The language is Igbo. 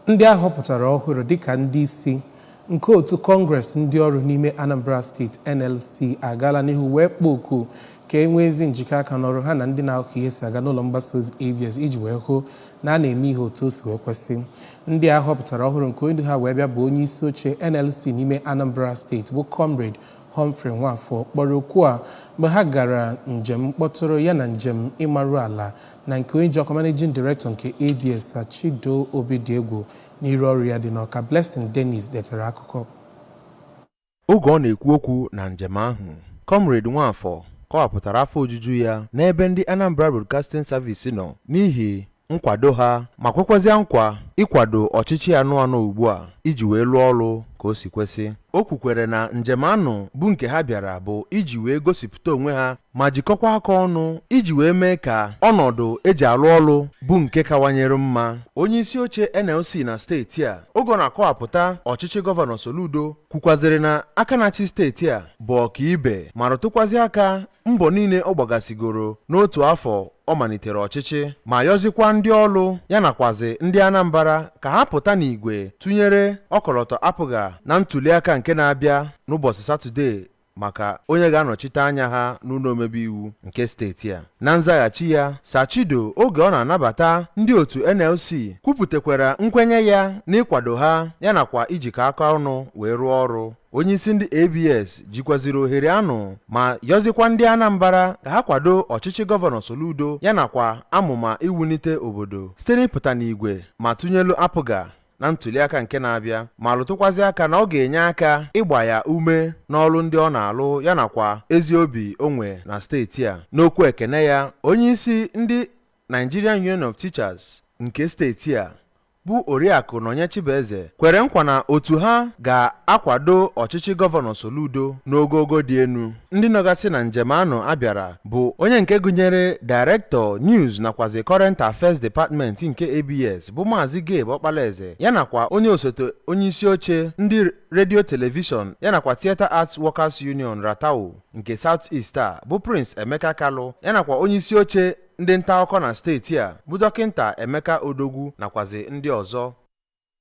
Ndị a họpụtara ọhụrụ dịka ndị isi nke otu Kọngres ndị ọrụ n'ime Anambra Steeti NLC agaala n'ihu wee kpọọ oku ka e nwee ezi njikọ aka n'ọrụ ha na ndị na-ahụ ka ihe si aga n'ụlọ mgbasa ozi ABS iji wee hụ na a na-eme ihe otu o si wee kwesị. Ndị a họpụtara ọhụrụ nke onye ndu ha wee bịa bụ onye isi oche NLC n'ime Anambra Steeti bụ Comrade Humphrey Nwafor kpọrọ oku a mgbe ha gara njem mkpọtụrụ ya na njem ịmarụ ala na nke onye ji ọkwa Managing Director nke ABS Chido Obidiegwu n'iru ọrụ ya dị n'Ọka. Blessing Dennis detara akụkọ. Oge ọ na-ekwu okwu na njem ahụ, Comrade Nwafor kọwapụtara afọ ojuju ya n'ebe ndị Anambra Broadcasting Service nọ n'ihi nkwado ha, ma kwekwazịa nkwa ịkwado ọchịchị anụ anọ ugbu a iji wee lụọ ọrụ ka o si kwesị. O kwukwere na njem anụ bụ nke ha bịara bụ iji wee gosipụta onwe ha ma jikọkwa aka ọnụ iji wee mee ka ọnọdụ eji alụ ọrụ bụ nke kawanyere mma. Onye isi oche NLC na steeti a, oge ọ na-akọwapụta ọchịchị Gọvanọ Soludo, kwukwazịrị na aka na-achị steeti a bụ ọkaibe, ma rụtụkwazị aka mbọ niile ọ gbagasigoro n'otu afọ ọ malitere ọchịchị, ma yọzikwa ndị ọrụ ya nakwazi ndị Anambra ka ha pụta n'igwe tụnyere ọkọlọtọ APGA na ntuliaka nke na-abịa n'ụbọchị Satọde maka onye ga-anọchite anya ha n'ụlọ omebe iwu nke steeti a. Na nzaghachi ya, Sachido, oge ọ na-anabata ndị otu NLC, kwupụtakwara nkwenye ya n'ịkwado ha ya nakwa ijikọ aka ọnụ wee rụọ ọrụ. Onyeisi ndị ABS jikwaziri ohere anụ ma yọzikwa ndị Anambra ka ha kwado ọchịchị Gọvanọ Soludo ya nakwa amụma iwulite obodo site n'ịpụta n'igwe ma tụnyelu APGA na ntuliaka nke na-abịa, ma rụtụkwazị aka na ọ ga-enye aka ịgba ya ume n'ọrụ ndị ọ na-alụ ya nakwa ezi obi o nwe na steeti a. N'okwu ekene ya, onyeisi ndị Nigerian Union of Teachers nke steeti a bụ Oriakụ Nonye Chibueze kwere nkwa na otu ha ga-akwado ọchịchị Gọvanọ Soludo n'ogogo dị elu. Ndị nọgasị na njem anụ abịara bụ onye nke gụnyere Director News nakwazi Current Affairs Department nke ABS bụ Maazị Gabe Ọkpalaeze, ya nakwa onye osote onyeisi oche ndị Radio Television ya nakwa Theatre Arts Workers Union RATTAWU nke South East a bụ Prince Emeka Kalu, ya nakwa onyeisi oche ndị nta akụkọ na steeti a bụ Dọkịnta Emeka Odogwu nakwazi ndị ọzọ.